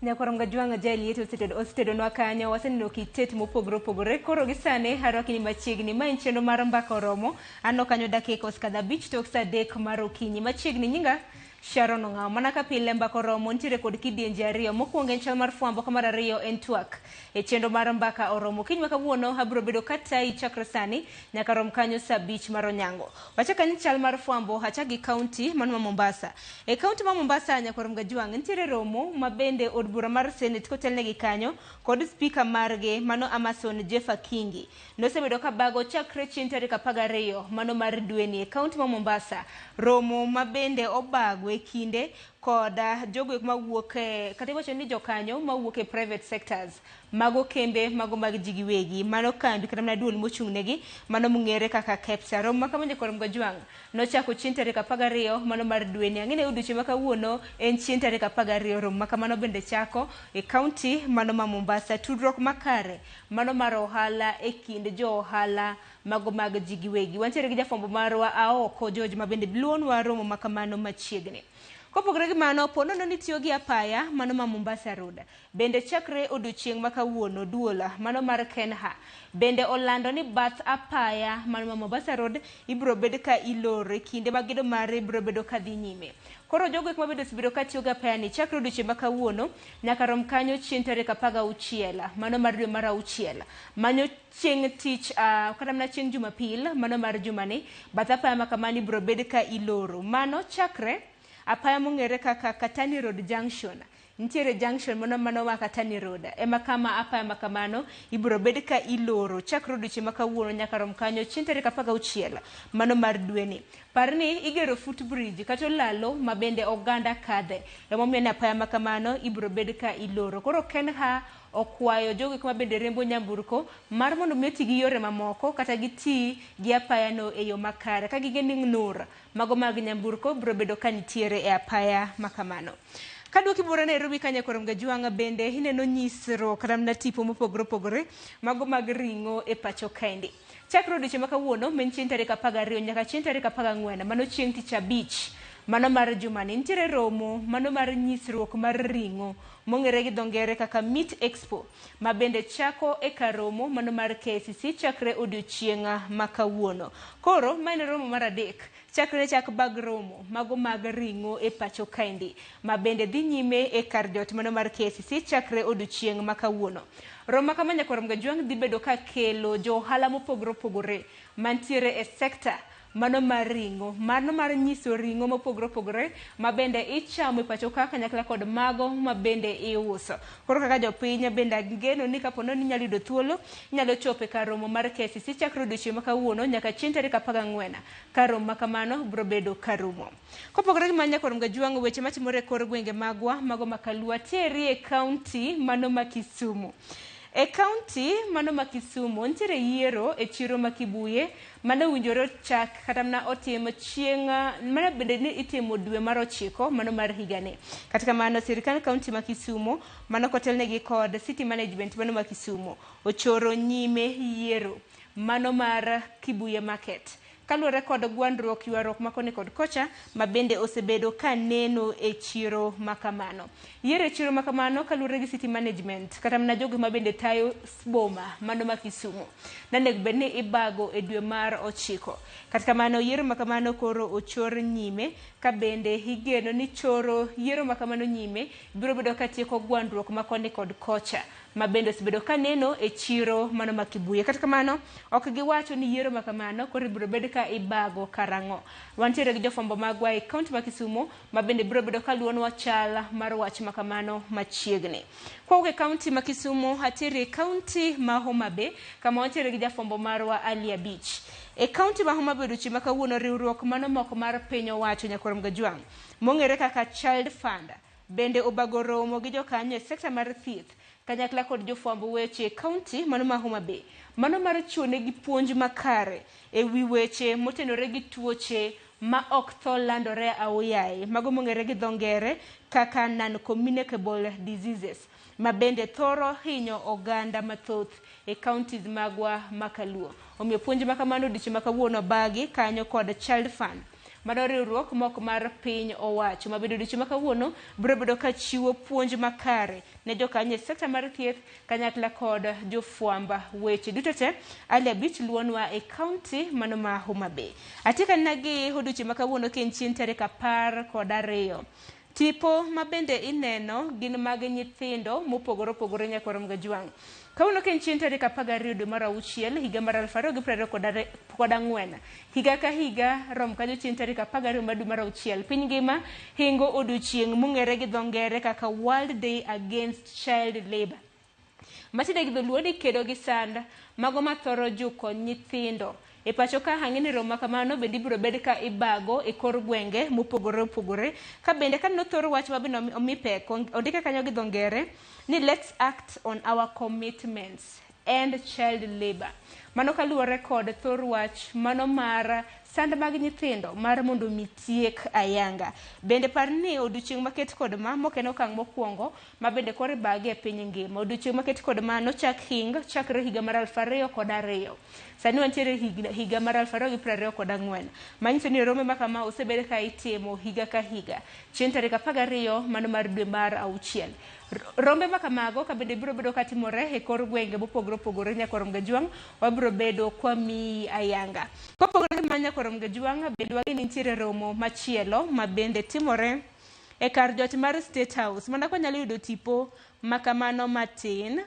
Nyakwar Mgajwang' Jaeliet osetedonwa kanyo, waseneno kitet mopogore opogore. Koro gi sani arwaki ni machiegni. Ma en chenro mar Mbaka Oromo. Aneno kanyo dakika osekadho 5 tok saa 3 mar okinyi. Machiegni nyinga Sharon Ong'awo. Mana ka pile Mbaka Oromo nitiere kod kidienje ariyo. Mokwongo en chal mar fwambo ka mar ariyo en twak. E chenro mar Mbaka Oromo. Kiny ma kawuono abiro bedo katayi chakre sani nyaka rom kanyo saa 5 mar onyango. Wachak ane chal mar fwambo achak gi kaunti mano ma Mombasa. E kaunti ma Mombasa Nyakwar Mgajwang' nitiere romo ma bende od bura mar Senate kotelnegi kanyo kod spika margi mano Amason Jeffa Kingi nosebedo ka bago chakre chieng' tarik 12 mano mar dweni e kaunti ma Mombasa. Romo ma bende obago e kinde kod jogo mawuok e kata iwacho ni jokanyo mawuok e private sectors mago kembe mago mag ji giwegi mano kambi kata mana duol mochung' negi mano mong'ere kaka KEPSA. Romo ma kama Nyakwar Mgajwang' nochako chieng' tarik 12 mano mar dweni. Ang'e ni odiochieng' ma kawuono en chieng' tarik 12. Romo ma kamano bende chako e kaunti mano ma Mombasa. Tudruok makare mano mar ohala e kind jo ohala mago mag ji giwegi. Wantiere gi jafwambo marwa Aoko George ma bende luonwa romo ma kamano machiegni. Kopogore gi mano, po nono ni tiyo gi apaya mano ma Mombasa Road. Bende chakre odiochieng' ma kawuono duol mano mar Kenha bende olando ni bath apaya mano ma Mombasa Road ibiro bed ka iloro e kinde ma gedo mare biro bedo ka dhi nyime. Koro jogo eko mabende osebedo ka tiyo gi apaya ni chakre odiochieng' ma kawuono nyaka rom kanyo chieng' tarik 16 mano mar dwe mar auchiel. Manyo chieng' tich kata mana chieng' Jumapil mano mar jumani bath apaya ma kamano ibiro bed ka iloro. Mano chakre apaya mong'ere kaka Katani Road Junction. Nitiere junction mano mano ma Katani Road ema kama apaya ma kamano ibiro bed ka iloro chakre odiochieng' ma kawuono nyaka rom kanyo chieng' tarik 16 mano mar dweni. Par ni igero footbridge kata olalo ma bende oganda kadhe. Emomiyo ni apaya ma kamano ibiro bed ka iloro. Koro Kenha okwayo jogo eko ma bende riembo nyamburko mar mondo mi oti gi yore mamoko kata giti gi apayano e yo makare ka ging'e ni nur mago mag nyamburko biro bedo ka nitiere e apaya ma kamano. Kaduoki buora Nairobi ka Nyakwar Mgajwang' bende ineno nyisruok kata mana tipo mopogore opogore mago mag ring'o e pacho kaendi. Chakre odiochieng' ma kawuono ma en chieng' tarik 12 nyaka chieng' tarik 14 mano chieng' tich abich mano mar jumani nitiere romo mano mar nyisruok mar ring'o mong'ere gi dho ngere kaka Meat Expo ma bende chako e kar romo mano mar KICC chakre odiochieng' ma kawuono. Koro ma en romo mar 3 chakre ne chak bag romo mago mag ring'o e pacho kaendi ma bende dhi nyime e kar jot mano mar KICC chakre odiochieng' ma kawuono. Romo ma kama Nyakwar Mgajwang' dhi bedo ka kelo jo ohala mopogore opogore mantiere e sekta mano mar ring'o, mano mar nyiso ring'o mopogore opogore ma bende ichamo e pacho ka kanyakla kod mago ma bende iuso. Koro kaka jopiny bende ageno ni kapo ni inyalo yudo thuolo, inyalo chopo e kar romo mar KICC chakre odiochieng' ma kawuono nyaka chieng' tarik 14 ka romo ma kamano biro bedo ka rumo. Kopogore gi mano Nyakwar Mgajwang' weche matimore e kor gwenge magwa mago ma Kalua teri e kaunti mano ma Kisumu. E kaunti mano ma Kisumu nitiere yiero e chiro ma Kibuye mane owinjore ochak kata mana otim chieng' mane bende ni itimo dwe mar 9 mano mar higani. Kata kamano sirikand kaunti ma Kisumu mano kotelnegi kod city management mano ma Kisumu ochoro nyime yiero mano mar Kibuye Market. Kaluwore kod gwandruok ywaruok ma koni kod kocha ma bende osebedo ka neno e chiro ma kamano. Yiero e chiro ma kamano kaluwore gi city management kata mana jogo ma bende tayo boma mano ma Kisumu. Nonego bed ni ibago e dwe mar 9. Kata kamano yiero ma kamano koro ochor nyime ka bende igeno ni choro yiero ma kamano nyime biro bedo ka tieko gwandruok ma koni kod kocha ma bende osebedo ka neno e chiro mano ma Kibuye. Kata kamano, ok giwacho ni yiero ma kamano koro ibiro bed ka ibago karang'o. Wantiere gi jofwambo magwa e kaunti ma Kisumu ma bende biro bedo ka luonwa chal mar wach ma kamano machiegni. Kwawuok e kaunti ma Kisumu, atiere e kaunti ma Homa Bay kama wantiere gi jafwambo marwa Ali Abich. E kaunti ma Homa Bay odiochieng' ma kawuono riwruok mano moko mar piny owacho Nyakwar Mgajwang' mong'ere kaka Child Fund bende obago romo gi jokanyo e sekta mar thieth kanyakla kod jofwamb weche e kaunti mano ma Homa Bay. Mano mar chiwo negi puonj makare e wi weche motenore gi tuoche ma ok tho landore aoyaye mago mong'ere gi dho ngere kaka non-communicable diseases ma bende thoro hinyo oganda mathoth e counties magwa ma Kaluo. Omiyo puonj ma kamano odiochieng' ma kawuono bagi kanyo kod Child Fund. Mano riwruok mok mar piny owacho ma bende odiochieng' ma kawuono biro bedo ka chiwo puonj makare ne jokanyo e sekta mar thieth kanyakla kod jofwamb weche duto te. Ali Abich luonwa e kaunti mano ma Homa Bay. Atikana gi odiochieng' ma kawuono ka en chieng' tarik 12. Tipo ma bende ineno gin mag nyithindo mopogore opogore nyakwar Mgajwang'. Kawuono ka en chieng' tarik 12 dwe mar auchiel higa mar 2024. Higa ka higa rom kanyo chieng' tarik 12 mar dwe mar auchiel. Piny ngima hingo odiochieng' mong'ere gi dho ngere kaka World Day Against Child Labour. Matiende gi dholuo ni kedo gi sand mago mathoro juko nyithindo. E pacho ka ang'e ni romo kamano bende ibiro bed ka ibago e kor gwenge mopogore opogore. Ka bende kaneno thor wach ma bende omi pek, ondike kanyo gi dho ngere ni let's act on our commitments, end child labour. Mano kaluwore kod thor wach mano mar sand mag nyithindo mar mondo mi tiek ayanga. Bende par ni odiochieng' maket kod ma mok en okang' mokwongo ma bende koro ibage e piny ngima. Odiochieng' maket kod ma nochak hing chakre higa mar 2002. Sani wantiere higa mar 2024. Manyiso ni rombe ma kama osebed ka itimo higa ka higa. Chieng' tarik 12 mano mar dwe mar auchiel. Rombe ma kamago ka bende biro bedo katimore e kor gwenge mopogore opogore nyakwar Mgajwang', wabiro bedo kwamiyi ayanga. Kopogore gi mano nyakwar Mgajwang', bende wang'e ni nitiere romo machielo ma bende timore e kar jot mar State House. Mana kwa nyalo yudo tipo makamano matin.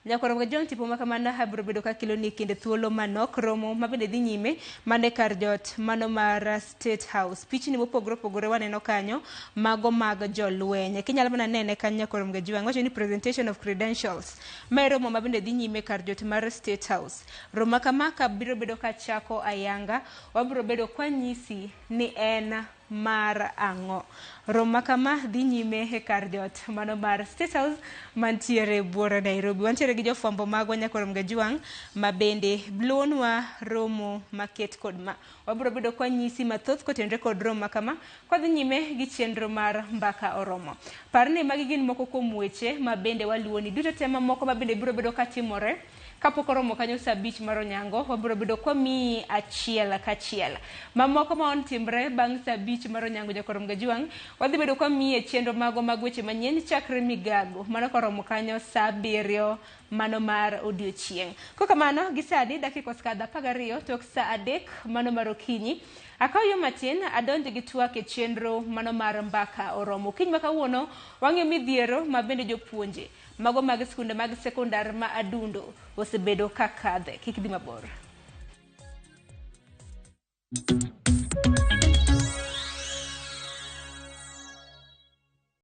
Nyakwar Mgajwang', tipo makamano abiro bedo kakeloni e kinde thuolo manok. Romo ma bende dhi nyime mana e kar jot mano mar State House. Pichni mopogore opogore waneno kanyo, mago mag jolweny. Kinyalo mana nene kanyo nyakwar Mgajwang', wacho ni presentation of credentials. Ma e romo ma bende dhi nyime e kar jot mar State House. Romo ma kama ka biro bedo kachako ayanga, wabiro bedo kwanyisi ni en mar ang'o. Romo ma kama dhi nyime e kar jot mano mar State House mantiere buore Nairobi. Wantiere gi jofwambo magwa nyakwar Mgajwang' ma bende luonwa romo maket kod ma. Wabiro bedo kwanyisi mathoth kotenore kod romo ma kama kwadhi nyime gi chenro mar Mbaka Oromo. Par ni magi gin moko kuom weche ma bende waluoni duto te mamoko ma bende biro bedo katimore kapok oromo kanyo saa 5 mar onyango. Wabiro bedo kwamiyi achiel kachiel. Mamoko ma on timre bang' saa 5 mar onyango nyakwar Mgajwang', wadhi bedo kwamiyi e chenro mago mag weche manyien chakre migago mano koromo kanyo saa 7 mano mar odiochieng'. Kokamano gi sani dakika osekadho 12 tok saa 3 mano mar okinyi. Akawo yo matin adonj gi twak e chenro mano mar Mbaka Oromo. Okinyi ma kawuono wang'iyo midhiero ma bende jopuonje mago mag skunde mag sekondar ma Adundo osebedo ka kadhe. Kik dhi mabor.